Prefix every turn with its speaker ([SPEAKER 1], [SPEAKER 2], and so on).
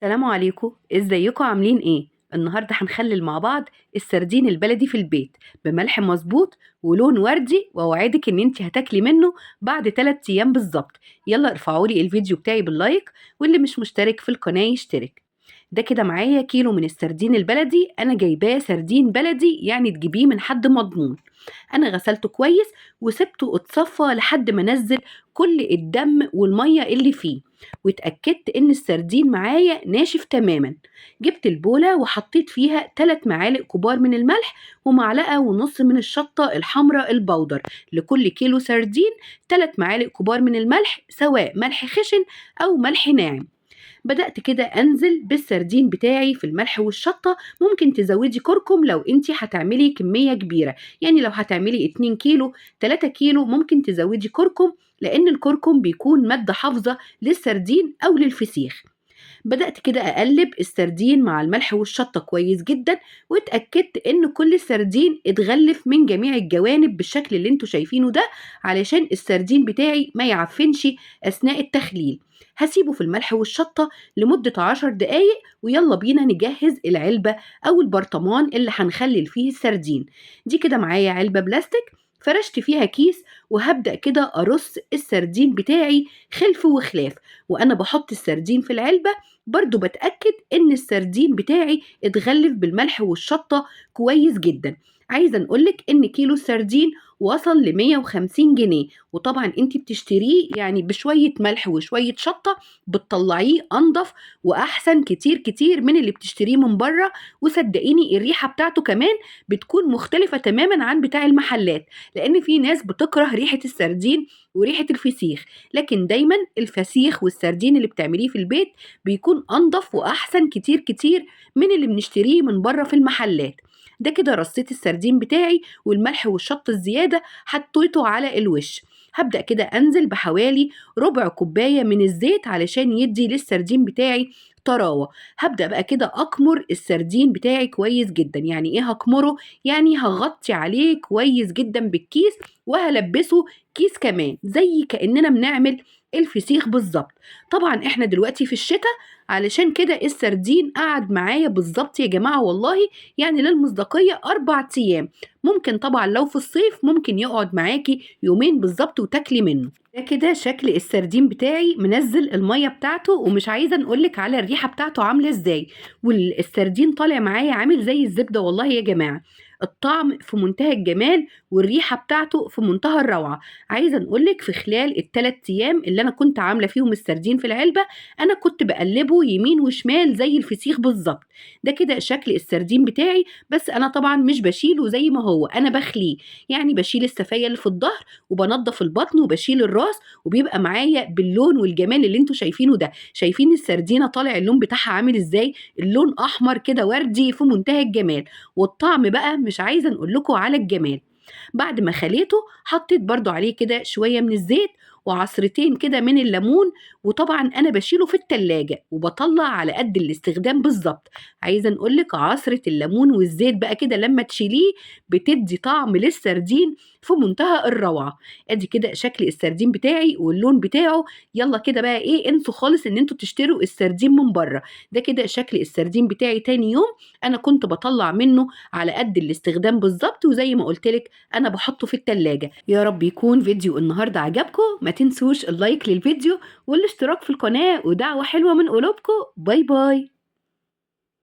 [SPEAKER 1] السلام عليكم، ازيكم عاملين ايه؟ النهارده هنخلل مع بعض السردين البلدي في البيت بملح مظبوط ولون وردي، واوعدك ان انت هتاكلي منه بعد 3 ايام بالظبط. يلا ارفعوا لي الفيديو بتاعي بال like، واللي مش مشترك في القناة يشترك. ده كده معايا كيلو من السردين البلدي، انا جايباه سردين بلدي يعني تجيبيه من حد مضمون. انا غسلته كويس وسبته اتصفى لحد ما نزل كل الدم والمية اللي فيه، واتاكدت ان السردين معايا ناشف تماما. جبت البوله وحطيت فيها 3 معالق كبار من الملح ومعلقة ونص من الشطه الحمراء البودر. لكل كيلو سردين 3 معالق كبار من الملح، سواء ملح خشن او ملح ناعم. بدأت كده أنزل بالسردين بتاعي في الملح والشطة. ممكن تزودي كركم لو انتي هتعملي كمية كبيرة، يعني لو هتعملي 2 كيلو 3 كيلو ممكن تزودي كركم، لأن الكركم بيكون مادة حافظة للسردين أو للفسيخ. بدأت كده أقلب السردين مع الملح والشطة كويس جدا، واتأكدت إن كل السردين اتغلف من جميع الجوانب بالشكل اللي انتوا شايفينه ده، علشان السردين بتاعي ما يعفنش أثناء التخليل. هسيبه في الملح والشطة لمدة 10 دقايق، ويلا بينا نجهز العلبة أو البرطمان اللي هنخلل فيه السردين. دي كده معايا علبة بلاستيك فرشت فيها كيس، وهبدأ كده أرص السردين بتاعي خلف وخلاف. وأنا بحط السردين في العلبة برضو بتأكد إن السردين بتاعي اتغلف بالملح والشطة كويس جدا. عايزة نقولك إن كيلو السردين وصل ل 150 جنيه، وطبعا انت بتشتريه يعني بشوية ملح وشوية شطة بتطلعيه أنضف وأحسن كتير كتير من اللي بتشتريه من بره. وصدقيني الريحة بتاعته كمان بتكون مختلفة تماما عن بتاع المحلات، لأن في ناس بتكره ريحة السردين وريحة الفسيخ، لكن دايما الفسيخ والسردين اللي بتعمليه في البيت بيكون أنضف وأحسن كتير كتير من اللي بنشتريه من بره في المحلات. ده كده رصيت السردين بتاعي، والملح والشطة الزيادة حطيته على الوش. هبدأ كده أنزل بحوالي ربع كوباية من الزيت علشان يدي للسردين بتاعي طراوة. هبدأ بقى كده أكمر السردين بتاعي كويس جدا. يعني إيه هكمره؟ يعني هغطي عليه كويس جدا بالكيس، وهلبسه كيس كمان زي كأننا بنعمل الفسيخ بالظبط. طبعا احنا دلوقتي في الشتاء، علشان كده السردين قعد معايا بالظبط يا جماعة والله، يعني للمصداقية 4 أيام. ممكن طبعا لو في الصيف ممكن يقعد معاكي يومين بالظبط وتاكلي منه. ده كده شكل السردين بتاعي منزل المية بتاعته، ومش عايزة نقولك على الريحة بتاعته عاملة ازاي، والسردين طالع معايا عامل زي الزبدة والله يا جماعة. الطعم في منتهى الجمال والريحة بتاعته في منتهى الروعة. عايزة نقولك في خلال ال3 أيام اللي أنا كنت عاملة فيهم السردين في العلبة، أنا كنت بقلبه يمين وشمال زي الفسيخ بالظبط. ده كده شكل السردين بتاعي، بس أنا طبعا مش بشيله زي ما هو، أنا بخليه، يعني بشيل السفاية اللي في الظهر وبنضف البطن وبشيل الراس، وبيبقى معايا باللون والجمال اللي انتوا شايفينه ده. شايفين السردينة طالع اللون بتاعها عامل ازاي؟ اللون أحمر كده وردي في منتهى الجمال، والطعم بقى مش عايزة نقول لكم على الجمال. بعد ما خليته حطيت برضو عليه كده شوية من الزيت وعصرتين كده من الليمون، وطبعا انا بشيله في التلاجة وبطلع على قد الاستخدام بالظبط. عايزة نقولك عصرة الليمون والزيت بقى كده لما تشيليه بتدي طعم للسردين في منتهى الروعة. ادي كده شكل السردين بتاعي واللون بتاعه. يلا كده بقى ايه، انسوا خالص ان انتوا تشتروا السردين من بره. ده كده شكل السردين بتاعي تاني يوم، انا كنت بطلع منه على قد الاستخدام بالظبط، وزي ما قلتلك انا بحطه في التلاجة. يا رب يكون فيديو النهارده عجبكم، ما تنسوش ال like للفيديو والاشتراك في القناة، ودعوة حلوة من قلوبكم. bye bye.